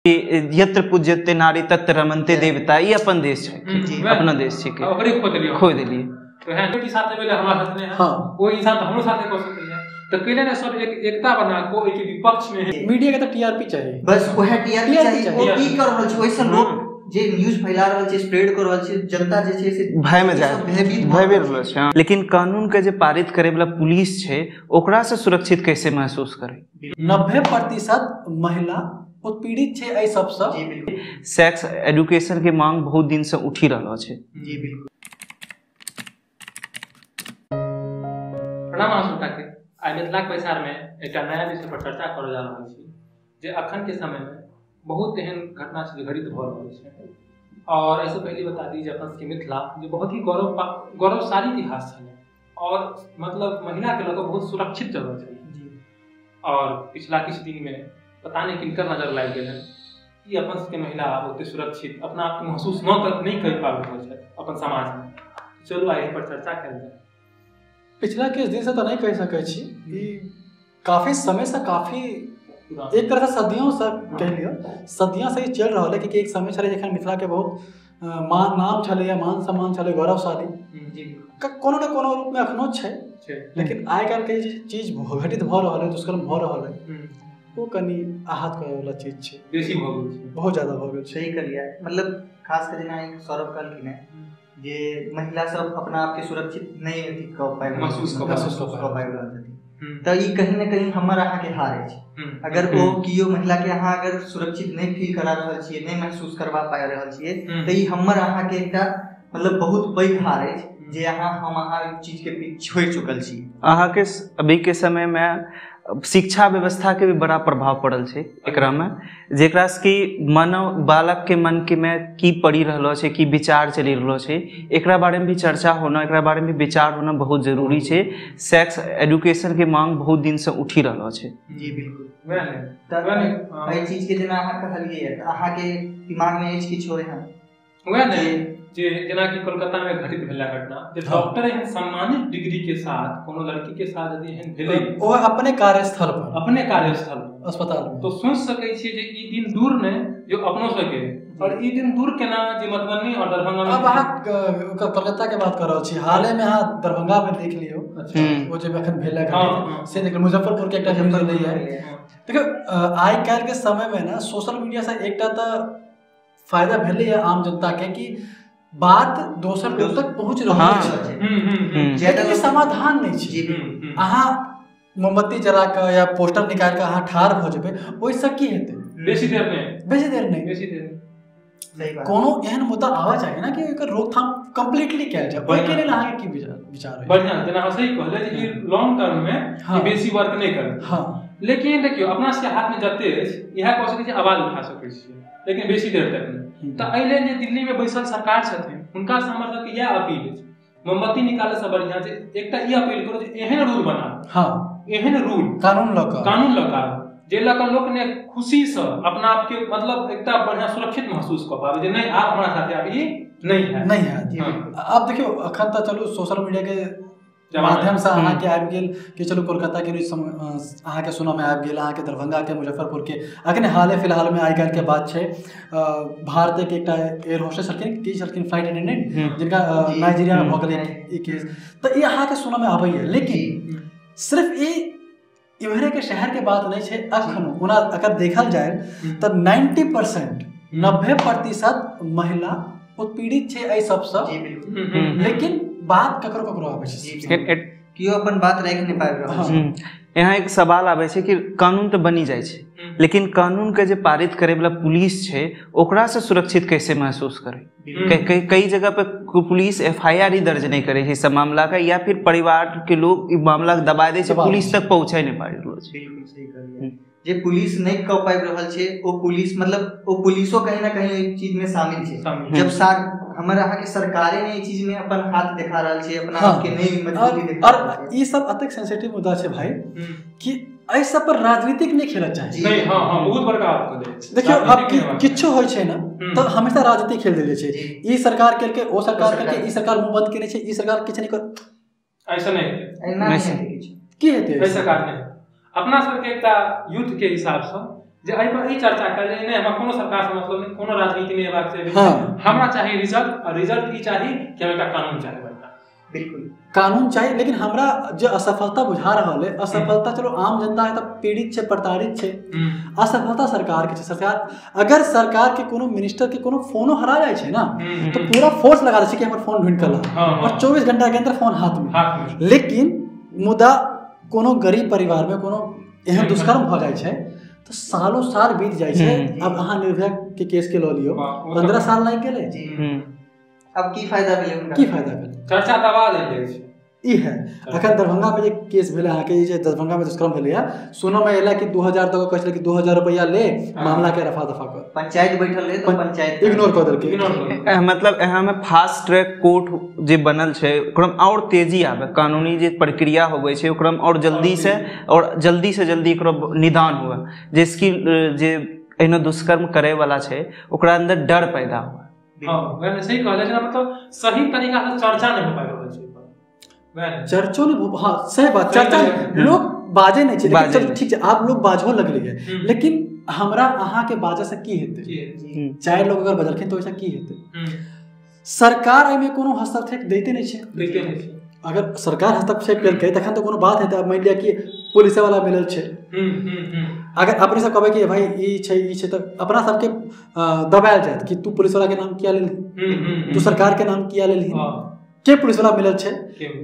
यत्र पूज्यते नारी तत्र रमन्ते देवता, ई अपन देश छै, अपना देश छै, ओकरे खो देलियै। खो देलियै। तो है बेटी साथे भेलै, हमरा साथे नहि है। हाँ। कोई इंसान तो हमरो साथे कऽ सकैया, तऽ कैले ने सब एक एकता बना को एहि के विपक्ष में है। मीडिया के तऽ टीआरपी चाही, बस वएह टीआरपी TRP चाही। चाही। ओ की कर रहल छै, ओहिसँ लोक जे न्यूज फैला रहल छै, स्प्रेड कर रहल छै, जनता जे छै से भय में जाय सब भयभीत भय भए रहल छै। हाँ। लेकिन कानून के जे पारित करे वाला पुलिस छै, ओकरा से सुरक्षित कैसे महसूस करे? 90% महिला उत्पीड़ित छै एहि सबसँ। जी बिल्कुल। सेक्स एजुकेशन के मांग बहुत दिन से उठी रहल छै। जी बिल्कुल। प्रणाम अहाँ सबके। आइ मिथिलाक बैसार में एकटा नया विषय पर चर्चा करऽ जा रहल छी, जे अखन के समय में बहुत एहन घटना छै जे घटित भऽ रहल छै। और एहिसँ पहिले बता दी जे अपन सबके मिथिला जे बहुत ही गौरवशाली इतिहास छलै और मतलब महिला के लऽ कऽ बहुत सुरक्षित जगह छलै। जी। और पिछला किछु दिन में पता नहि किनकर नजर लागि गेल, ई अपन सबके महिला आब ओते सुरक्षित अपना आपके महसूस न कर नहि कर पाबि रहल छथि अपन समाज में। चलू आइ एहि पर चर्चा कयल जाय। पिछला किछु दिनसँ तऽ नहि कहि सकै छी, ई काफी समयसँ, काफी एक तरहसँ सदियोंसँ कहि लिअ, सदियोंसँ ई चलि रहल है। कियाकि एक समय छलै जखन मिथिलाके बहुत मान नाम छलैए, मान सम्मान छलै, गौरवशाली। जी बिल्कुल। कोनो ने कोनो रूपमे एखनो छै, छै। लेकिन आइ काल्हिके जे चीज घटित भऽ रहल है, दुष्कर्म भऽ रहल है, ओ कनि आहत करैवला चीज छै। बेसी भऽ गेल छै, बहुत ज्यादा भऽ गेल छै। सही कहलियै। मतलब खास कर जेना एक सौरभ कहलखिन है जे महिला सब अपना आपके सुरक्षित नहि अथी कऽ पाबि महसूस कऽ महसूस कऽ पाबि रहल छथिन, तऽ ई कहीं ने कहीं हमर अहाँके हार अछि। अगर ओ कियो महिला के अहाँ अगर सुरक्षित नहि फील करा रहल छियै, नहि महसूस करवा पाबि रहल छियै, तऽ ई हमर अहाँके एकटा मतलब बहुत पैघ हार अछि जे अहाँ हम अहाँ एहि चीज के छोड़ि चुकल छी। अहाँके अभी के समय में शिक्षा व्यवस्था के भी बड़ा प्रभाव पड़ल छै एकरा में, जेकरा से कि मानव बालक के मन के में की पड़ी रहलो छै, की विचार चलि रहलो छै, एकरा बारे में भी चर्चा होना, एकरा बारे में भी विचार होना बहुत जरूरी छै। सेक्स एजुकेशन के मांग बहुत दिन से उठी रहलो छै। जी बिल्कुल। वएह ने, तऽ वएह ने, हाँ। एहि चीज के जेना अहाँ कहलियै, तऽ अहाँके दिमाग में अछि किछो एहन? वएह ने जे जेनाकि कोलकाता में घटित भेला घटना, जे डॉक्टर एहन सम्मानित डिग्री के साथ कोनो लड़की के साथ यदि एहन भेलै, ओ अपने कार्यस्थल पर, अपने कार्यस्थल पर, अस्पताल में, तो सोच सकै छियै जे ई दिन दूर नहि जो अपनो सबके, और ई दिन दूर केना जे मधुबनी और दरभंगा में। आब अहाँ कलकत्ता के बात कर रहल छी, हाले में अहाँ दरभंगा में देख लियौ, ओ जे एखन भेलै घटित, से देख लियौ, मुजफ्फरपुर के एकटा न्यूज एलै है। देखियौ, आइ काल्हि के समय में ने सोशल मीडिया से एकटा तऽ फायदा भेलैए आम जनता के कि बात दोसर लोग तक पहुँच रहल छै, लेकिन ई समाधान नहि छै। जी बिल्कुल। अहाँ मोमबत्ती जला कऽ या पोस्टर निकालि कऽ अहाँ ठाढ़ भऽ जेबै, ओहिसँ की हेतै? बेसी देर नहि, बेसी देर नहि, बेसी देर नहि। सही बात। कोनो एहन मुद्दा आबऽ चाही ना कि ओकर रोकथाम कम्प्लीटली कयल जाय, ओहिके लेल अहाँके की विचार अछि? बढ़िआँ, जेना अहाँ सही कहलियै जे ई लॉन्ग टर्म में हाँ। ई बेसी वर्क नहि करत। हाँ। लेकिन देखियौ, अपना सबके हाथ में जते अछि इएह कऽ सकै छी, आवाज उठा सकै छियै, लेकिन बेसी देर तक नहि। तऽ एहि लेल जे दिल्ली में बैसल सरकार छथिन, हुनका से हमर सबके इएह अपील अछि, मोमबत्ती निकाले से बढ़िआँ जे एकटा ई अपील करू जे एहन रूल बनाउ, हाँ, एहन रूल कानून लऽ कऽ, कानून लऽ कऽ आबू, जे लऽ कऽ लोक ने खुशी से अपना आपके मतलब एकटा बढ़िआँ सुरक्षित महसूस कऽ पाबै जे नहि आब हमरा साथे आब ई नहि हैत। नहि हैत। जी बिल्कुल। आब देखियौ, अखन तऽ चलू सोशल मीडिया के जमाना। माध्यम से अहाँके आबि गेल कि चलू कोलकाता के न्यूज अहाँके सुनऽमे आबि गेल, अहाँके दरभंगा के, मुजफ्फरपुर के। अखन हाले फिलहाल में आइ काल्हि के बात छै, भारत के एकटा एयर होस्टेस छलखिन, की छलखिन, फ्लाइट अटेंडेंट, जिनका नाइजीरिया में भऽ गेलै ई केस, तऽ ई अहाँके सुनऽमे आबैया। लेकिन सिर्फ ई इम्हरे के शहर के बात नहि छै। अखनो ओना अगर देखल जाय तऽ 90%, 90% महिला उत्पीड़ित छै एहि सबसँ, जी बिल्कुल। लेकिन बात ककरो ककरो आबै छै। जी बिल्कुल। केओ अपन बात राखि नहि पाबि रहल छै। यहाँ एक सवाल आबै छै कि कानून तऽ बनि जाइ छै, लेकिन कानून के जे पारित करे वाला पुलिस छै, ओकरा से सुरक्षित कैसे महसूस करे? कई जगह पे पुलिस एफआईआर ही दर्ज नहीं करे छै सब मामला का, या फिर परिवार के लोग ई मामला के दबा दै छै, दबा दै पुलिस छै। तक पहुंचे नहीं पाबि रहल छै। बिल्कुल सही कहलियै। जे पुलिस नहि कऽ पाबि रहल छै, ओ पुलिस मतलब ओ पुलिसो कहीं ना कहीं एहि चीज में शामिल छै। शामिल। जब हमर अहाँके सरकारे ने एहि चीज में अपन हाथ देखा रहल छै, अपना हाँ। आपके नहि मजबूती देखा और रहल छै। ई सब अतेक सेंसिटिव मुद्दा छै भाई कि एहि सब पर राजनीतिक नहि खेलऽ चाही। जी। नहीं, हाँ हाँ, बहुत बड़का बात कहलियै। देखियौ, आब राजनीतिक नहि बात। किछो होइ छै ने तऽ हमेशा राजनीति खेल देले छै। ई सरकार केलकै, ओ सरकार ओ सरकार। केलकै, ई सरकार मुंह बंद केने छै, ई सरकार किछु नहि कर, ऐसा नहि हेतै। एना नहि हेतै किछु। की हेतै? एहि सरकार नहि। अपना सबके एकटा युद्ध के हिसाबसँ जे एहि पर ई चर्चा कयल जाय, नहि हमरा कोनो सरकार से मतलब नहि, कोनो राजनीति नहि हेबाक चाही, हमरा चाही रिजल्ट, और रिजल्ट ई चाही कि हमरा एकटा कानून चाही। बिल्कुल कानून चाही, लेकिन हमरा जे असफलता बुझा रहल है, असफलता चलो आम जनता है तऽ पीड़ित छै, प्रताड़ित छै, असफलता सरकार के छै। सरकार अगर सरकार के कोनो मिनिस्टर के कोनो फोनो हरा जाइ छै ना तो पूरा फोर्स लगा दै छै कि हमर फोन ढूंढ के ला, और 24 घंटा के अंदर फोन हाथ में। लेकिन मुदा कोनो गरीब परिवार में कोनो एहन दुष्कर्म भऽ जाइ छै तो सालों साल बीत जाइ छै। अब अहाँ निर्भया के केस के लऽ लियौ, 15 साल लागि गेलै, अब की फायदा भेलै हुनका, की फायदा भेलै, चर्चा दबा देल जाइ छै। ई है अखन दरभंगा में जे केस भेलै अहाँके, ई जे दरभंगा में दुष्कर्म भेलै, सुनऽ में एला कि 2000 तक कहै छलै कि 2000 रुपैआ ले मामला के रफा दफा कर, पंचायत बैठल रहे तो पंचायत इग्नोर कऽ देलकै। मतलब यहाँ में फास्ट ट्रैक कोर्ट जे बनल छै ओकरा में और तेजी आबे, कानूनी जे प्रक्रिया होवे छै ओकरा में और जल्दी से और जल्दी से जल्दी एकरो निदान हुए, जिसकी जे एहनो दुष्कर्म करे वाला छै ओकरा अंदर डर पैदा हुए। हाँ, वह सही कहल छै, मतलब सही तरीका से चर्चा नहीं हो पाबि रहल छै, चर्चो नहीं। हाँ सही बात, चर्चा लोग बाजे नहीं छै, लेकिन ठीक छै आप लोग बाजो लगलियै, लेकिन हमरा अहाँ के बाजे से की हेतै, चारि लोग अगर बजलखिन तऽ ओहिसँ की हेतै। सरकार एहिमे कोनो हस्तक्षेप दैते नहि छै, अगर सरकार हस्तक्षेप केलकै तखन तऽ कोनो बात हेतै। आब मानि लिअ कि पुलिसेवला मिलल छै, अगर अपने सब कहबै कि भाई ई छै ई छै तऽ अपना सबके दबायल जायत कि तू पुलिसवला के नाम किया लेलही, तू सरकार के नाम किया लेलही, के पुलिसवला मिलल छै।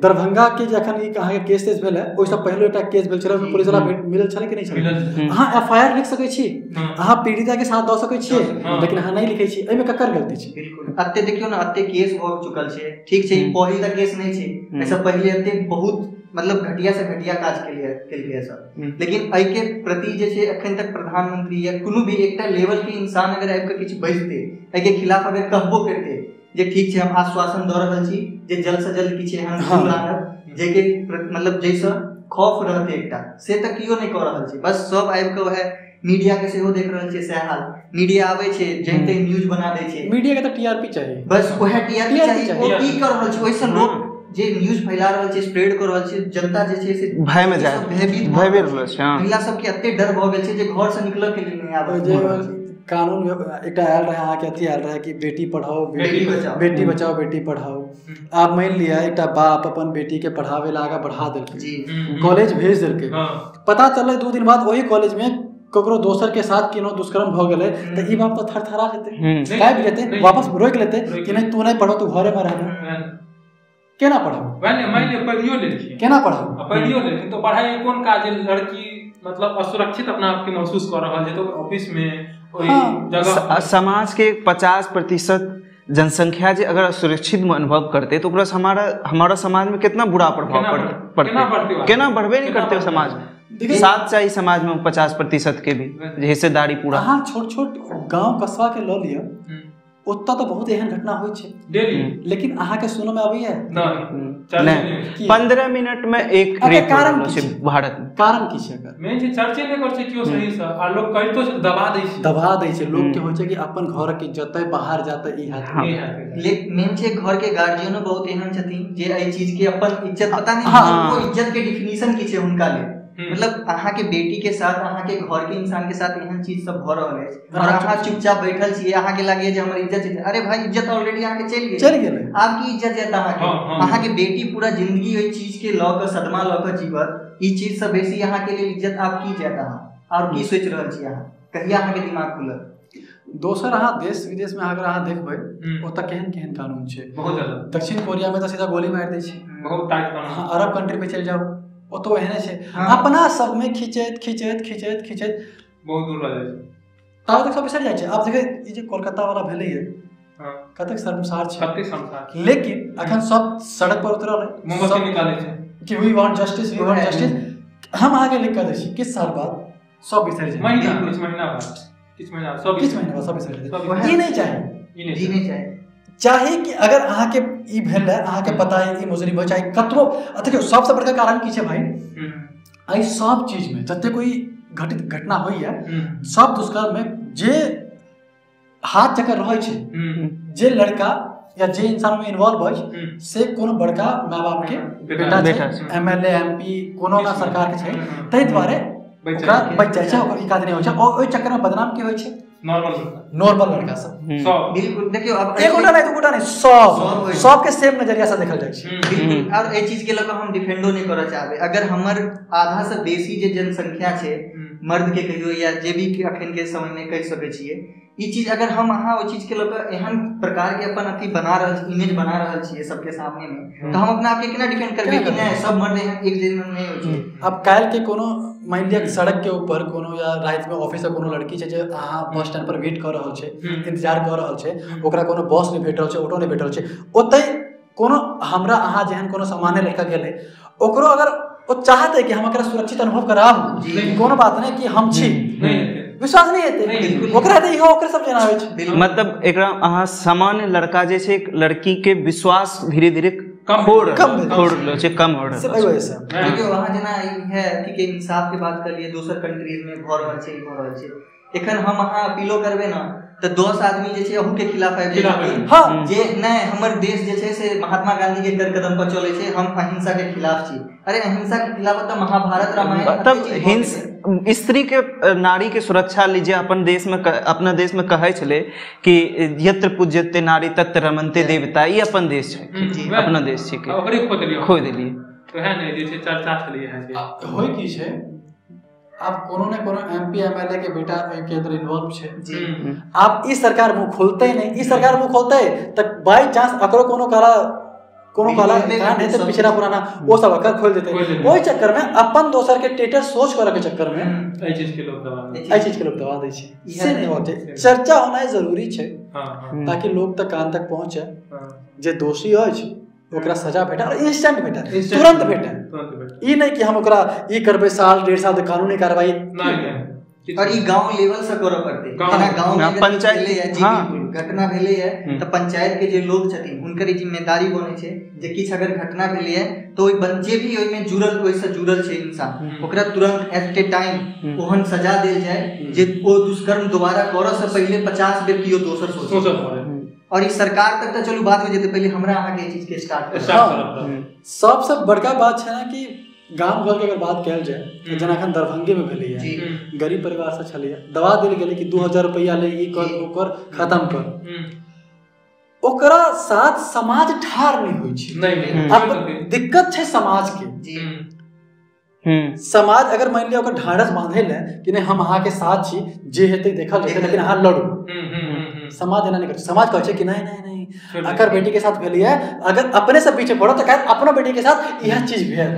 दरभंगा के जखन ई अहाँके केस तेस भेल है ओहिसँ पहिलो एकटा केस भेल छलै, ओहिमे पुलिसवला मिलल छलै कि नहि छलै। अहाँ एफ I R लिख सकै छी, अहाँ पीड़िता के साथ दऽ सकै छियै, लेकिन अहाँ नहि लिखै छी, एहिमे ककर गलती छै। बिल्कुल एते देखियौ ने एते केस भऽ चुकल छै, ठीक छै ई पहिल तऽ केस नहि छै, एहिसँ पहिले एते बहुत मतलब घटिया से घटिया काज केलिए सर, लेकिन एहिके प्रति जे छै अखन तक प्रधानमंत्री या कोनो भी एकटा लेवल के इंसान अगर आबि कऽ किछु बजतै, एहिके खिलाफ अगर कहबो करतै जे ठीक छै हम आश्वासन दऽ रहल छी जे जल्द से जल्द किछु एहन रूल आनब जाहिके मतलब जाहिसँ खौफ रहतै एकटा, से तऽ केओ नहि कऽ रहल छै। बस सब आबि कऽ वएह मीडिया के सेहो देख रहल छै, सएह हाल, मीडिया आबै छै जहि तहि न्यूज बना दै छै, मीडिया के तऽ टीआरपी चाही, बस वएह टीआरपी चाही। ओ की कऽ रहल छै ओहिसँ लोक जे न्यूज फैला रहल छै, स्प्रेड कऽ रहल छै, जनता जे छै से भय में जाय, भयभीत भय रहल छै। महिला सबके एते डर भऽ गेल छै जे घर से निकलऽ के लेल नहि आबै। कानून एकटा आयल रहै अहाँके अथी आयल रहै कि बेटी पढ़ाओ बेटी बचाओ, बेटी बचाओ बेटी पढ़ाओ। आब मानि लिअ एकटा बाप अपन बेटी के पढ़ावे ला आगाँ बढ़ा देलकै, कॉलेज भेज देलकै, पता चललै 2 दिन बाद ओही कॉलेज में ककरो दोसर के साथ केनो दुष्कर्म भऽ गेलै तऽ ई बाप तऽ थरथरा जेतै, काबि जेतै, वापस रोकि लेतै कि नहि तू नहि पढ़ो, तू घरे में रहना, केना पढ़ाओ। मानि लिअ पढ़ियो लेलखिन, केना पढ़ाओ, पढ़ियो लेलखिन तऽ पढ़ाई कोन काज, लड़की मतलब असुरक्षित अपना आपके महसूस कऽ रहल छै तऽ ऑफिस में जगह। समाज के 50% जनसंख्या जे अगर असुरक्षित अनुभव करते तो ओकरा हमारा समाज में कितना बुरा प्रभाव पड़ते, केना बढ़बे नहीं करते समाज में। साथ चाहिए समाज में 50% के भी हिस्सेदारी पूरा। अहाँ छोट छोट गांव कस्बा के लऽ लिअ, ओतऽ तऽ बहुत एहन घटना होइ छै डेली, लेकिन अहाँके सुनऽ में आबैया नहीं। 15 मिनट में एक रेप कारण छै भारत में, कारण की छै एकर? मेन छै चर्चे नहि करै छै केओ सही से, आ लोक कहितो छै दबा दै छै, दबा दै छै। लोक के होइ छै कि अपन घर के जतय बाहर जातै ई हाथ। मेन छै घर के गार्जियनो बहुत एहन छथिन जे एहि चीज के अपन इज्जत पता नहीं ओ इज्जत के डिफिनीशन की छै हुनका लेल, मतलब अहाँ के बेटी के साथ अहाँ के घर के इंसान के साथ एहन चीज सब भऽ रहल अछि और अहाँ चुपचाप बैठल छियै, अहाँ के लागैया जे हमर इज्जत जेतै। अरे भाई इज्जत ऑलरेडी अहाँ के चलि गेल, चलि गेलै, आब की इज्जत जायत अहाँके? अहाँ के बेटी पूरा जिंदगी ओहि चीज के लऽ कऽ सदमा लऽ कऽ जीवत, ई चीज से बेसी अहाँ के लेल इज्जत आब की जायत? अहाँ और की सोचि रहल छी? अहाँ कहिया अहाँ के दिमाग खुलत? दोसर अहाँ देश विदेश में अगर अहाँ देखबै ओतऽ केहन केहन कानून छै, बहुत ज्यादा। दक्षिण कोरिया में तऽ सीधा गोली मारि दै छै, बहुत टाइट कानून। अहाँ अरब कंट्री में चलि जाउ ओतौ एहने छै। अपना सबमे खींचैत खींचैत खींचैत खींचैत बहुत दूर भऽ जाइ छै, ताबत तक सब बिसरि जाइ छै। आब देखै ई जे कोलकाता वाला भेलैए कतेक शर्मसार छै, कतेक शर्मसार, लेकिन अखन सब सड़क पर उतरल है, मोमबत्ती निकालै छै कि we want justice, we want justice. हम अहाँके लिख कऽ दै छी किछु साल बाद सब बिसरि जाइ, महीना किछु महीना बाद, किछु महीना सब, किछु महीना बाद सब बिसरि जाइ। ई नहि चाही, ई नहि चाही, चाही कि अगर अहाँके ई भेल है, अहाँके पता है ई मुजरिम हो चाहे कतबो। देखियौ सबसँ बड़का कारण की छै भाई, एहि सब चीजमे जते कोई घटित घटना होइए सब दुष्कर्ममे जे हाथ जकर रहै छै, जे लड़का या जे इंसान में इन्वॉल्व अछि से कोनो बड़का माय बाप के बेटा छै, एमएलए एमपी कोनो ना सरकार के छै, ताहि दुआरे ओकरा बचि जाइ छै, ओकर ई काज नहि होइ छै। और ओहि चक्कर में बदनाम की होइ छै? नॉर्मल लड़का सब। बिल्कुल, देखियौ अब एकोटा नहि दूगोटा नहि, सब सबके सेम नजरिया से देखल जाइ छै। बिल्कुल, और एहि चीज के लऽ कऽ हम डिफेंडो नहि करऽ चाहबै। अगर हमर आधा से बेसी जे जनसंख्या छै मर्द के कहियो या जे भी अखन के समय में कहि सकै छियै, ई चीज अगर हम अहाँ ओहि चीज के लऽ कऽ एहन प्रकार के अपन अथी बना रहल छी, इमेज बना रहल छियै सबके सामने में, तऽ हम अपना आप के केना डिफेंड करबै कि नहि सब मर्द एहन एक जेहन नहि होइ छै। आब काल्हि के कोनो मानि लिअ सड़क के ऊपर कोनो या राति में ऑफिस से कोनो लड़की छै जे अहाँ बस स्टैंड पर वेट कऽ रहल छै, इंतजार कऽ रहल छै, ओकरा कोनो बस नहि भेट रहल छै, ऑटो नहि भेट रहल छै, ओतहि कोनो हमरा अहाँ जेहन कोनो सामान्य लड़का गेलै, ओकरो अगर ओ चाहतै कि हम एकरा सुरक्षित अनुभव कराबू, कोनो बात नहि कि हम छी, विश्वास नहीं हेतै ओकरा, तऽ इहो ओकरे सब जेना होइ छै। मतलब एकरा अहाँ सामान्य लड़का जे छै लड़की के विश्वास धीरे धीरे कम हो रहल छै, कम हो रहल छै। देखियौ अहाँ जेना ई है कि इंसाफ के बात करलियै, दोसर कंट्रीज में भऽ रहल छै, ई भऽ रहल छै, एखन हम अहाँ अपीलो करबै ने तऽ 10 आदमी जे छै अहू के खिलाफ आबि जेतै जे नहि हमर देश जे छै से महात्मा गांधी के कर कदम पर चलै छै, हम अहिंसा के खिलाफ छी। अरे अहिंसा के खिलाफ तऽ महाभारत रामायण तब हिंस स्त्री के नारी के सुरक्षा लीजिए अपन देश में, अपना देश में कहै छलै कि यत्र पूज्यते नारी तत्र रमनते देवता, ई अपन देश छै, अपना देश छै, ओकरे खो देलियै। तो है ने जे छै चर्चा छलै है होय की छै, आब कोनो ने कोनो एमपी एमएलए के बेटा के अंदर इन्वॉल्व छै। आब ई सरकार मुँह खोलते नहीं, ई सरकार मुँह खोलते तऽ बाई चांस अकरो कोनो काला कांड हेतै पिछला पुराना, ओ सब अकर खोल देते। ओहि चक्कर में अपन दोसर के टेटर सोच करऽ के चक्कर में एहि चीज के लोग दबा दै छै। से नहीं होते, चर्चा होनाइ जरूरी छै ताकि लोग तक कान तक पहुँचे, जे दोषी अछि ओकरा सजा भेटै और इंस्टेंट भेटै, तुरंत भेटै। ई नहि कि हम ओकरा ई करबै साल 1.5 साल कानूनी कार्रवाई नहि। और ई गांव लेवल से करऽ पड़तै, जेना गांव में पंचायत जी घटना भेलै है तऽ पंचायत के जे लोग छथिन हुनकर ई जिम्मेदारी बनै छै जे किछु अगर घटना भेलै है तो ओहि जे भी ओहिमे जुड़ल ओहिसँ जुड़ल छै इंसान ओकरा तुरंत एट ए टाइम ओहन सजा देल जाय जे ओ दुष्कर्म दोबारा करऽ से पहिले 50 बेर केओ दोसर सोचऽ पड़ै। और ई सरकार तक तऽ चलू बाद में जेतै, पहिले हमरा अहाँके ई चीज के स्टार्ट करऽ। सबसँ बड़का बात छै ने कि गाम घर के अगर बात कयल जाय तऽ जेना एखन दरभंगे में भेलैया, गरीब परिवार से छलैया, दबा देल गेलै कि 2000 रुपैआ ले, ई कर ओ कर, खत्म कर। ओकरा साथ समाज ठाढ़ नहि होइ छै। अब दिक्कत छै समाज के। समाज अगर मान लिया ओकर ढाढ़स बांधे ले कि नहीं हम अहाँ के साथ छी, जे हेतै देखल जेतै, लेकिन अहाँ लड़ू, समाज एना नहि करै छै। समाज कहै छै कि नहीं नहीं नहीं, अगर बेटी के साथ भेलियै, अगर अपने से पीछे पड़ो तऽ काल्हि अपनो बेटी के साथ इएह चीज भेल,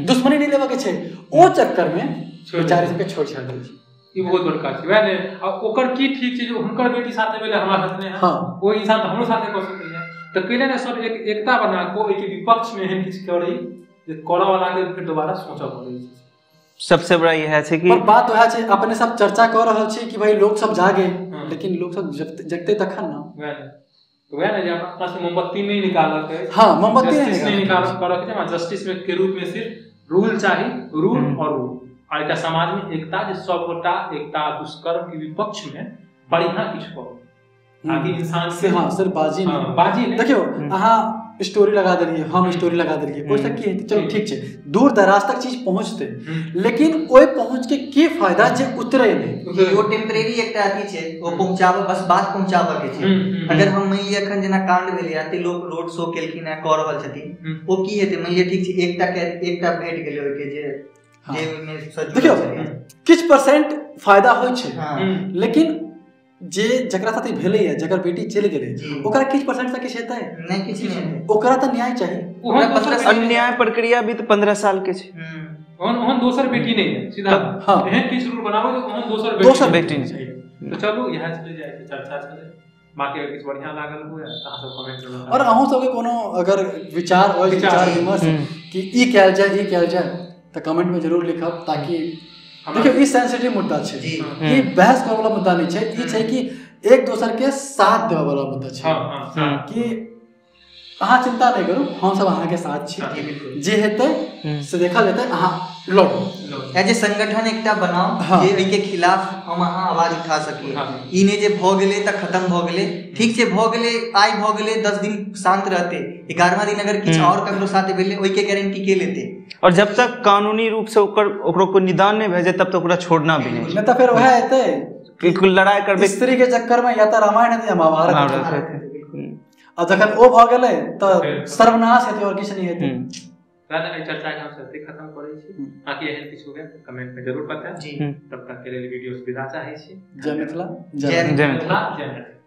दुश्मनी नहीं लेबऽ के छै। ओ चक्कर में बेचारी सबके छोड़ छाड़ दै छै। ई बहुत बड़का छै वएह ने। आ ओकर की ठीक छै जे हुनकर बेटी साथे भेलै हमरा साथ नहि, ओ इंसान तऽ हमरो साथे कऽ सकैया, तऽ कैले ने सब एक एकता बना कऽ ओहिके विपक्ष में एहन किछु करी जे करऽ वाला के फेर दोबारा सोचऽ पड़ै छै। सबसे बड़ा इएह छै कि पर बात वएह छै, अपने सब चर्चा कऽ रहल छी कि भाई लोग सब जागे, लेकिन लोग सब जगते तखन ने। वएह ने जे अपना से मोमबत्ती नहीं निकालक है। हाँ, मोमबत्ती नहीं निकालक करक छै। जस्टिस में के रूप में सिर्फ रूल चाही, रूल और रूल, और एकटा समाज में एकता, जे सब गोटा एकता दुष्कर्म के विपक्ष में बढ़िया किछु करू ताकि इंसान से। हाँ, सिर्फ बाजी नहीं, बाजी नहीं। देखियौ अहाँ स्टोरी लगा देलियै, हम स्टोरी लगा देलियै, ओहिसँ की हेतै? चलू ठीक छै, दूर दराज तक चीज पहुँचतै, लेकिन ओहि पहुँचके की फायदा जे उतरे नहि। ओ टेम्परेरी एकटा अथी छै, ओ पहुँचाबऽ, बस बात पहुँचाबऽ के छै। अगर हम मानि लिअ एखन जेना कांड भेलै, एते लोक रोड शो केलखिन है, कऽ रहल छथिन, ओ की हेतै? मानि लिअ ठीक छै, एकटा भेट गेलै ओहिके जे देखियौ किछु परसेंट फायदा होइ छै, लेकिन जे जकरा साथ भेलैया, जकर बेटी चलि गेलै, ओकरा किछु परसेंट से किछु हेतै नहि, किछु नहि। ओकरा तऽ न्याय चाही। अन्याय प्रक्रिया भी तऽ 15 साल के छै। ओहन दोसर बेटी नहि है सीधा। हाँ, एहन किछु रूल बनाबो जे ओहन दोसर बेटी नहि चाही। तो चलू इएह चले जाइ छै, चर्चा छलै। बाकी अगर किछु बढ़िया लागल हुए तऽ अहाँ सब कमेंट करू। और अहूँ सबके कोनो अगर विचार होइ, विचार विमर्श कि ई कयल जाय, ई कयल जाय, तऽ कमेंट में जरूर लिखब, ताकि देखियौ ई सेंसिटिव मुद्दा छै, ई बहस करऽ वाला मुद्दा नहि छै, ई छै कि एक दोसर के साथ देबऽ वाला मुद्दा छै कि अहाँ चिंता नहि करू, हम सब अहाँके साथ छी, जे हेतै से देखल जेतै, अहाँ लड़ू, एज ए संगठन एकटा बनाउ जे एहिके खिलाफ हम अहाँ आवाज उठा सकी। ई नहि जे भऽ गेलै तऽ खत्म भऽ गेलै, ठीक छै भऽ गेलै, आइ भऽ गेलै, 10 दिन शांत रहते, 11वां दिन अगर किछु आओर ककरो साथ भेलै ओहिके गारंटी के लेते? और जब तक कानूनी रूप से ओकरो कोई निदान नहीं भए जाए तब तक ओकरा छोड़ना भी नहीं, नहीं तऽ फेर वएह हेतै कि लड़ाई करबै स्त्री के चक्कर में, या तऽ रामायण हेतै या महाभारत हेतै, आ जखन ओ भऽ गेलै तऽ सर्वनाश हेतै और किछु नहि हेतै। एहि चर्चा के हम सब खत्म करै छी, बाकी एहन किछु हुए कमेंट में जरूर बतायब। तब तक के लेल वीडियो से विदा चाहै छी। जय मिथिला, जय मिथिला, जय मिथिला।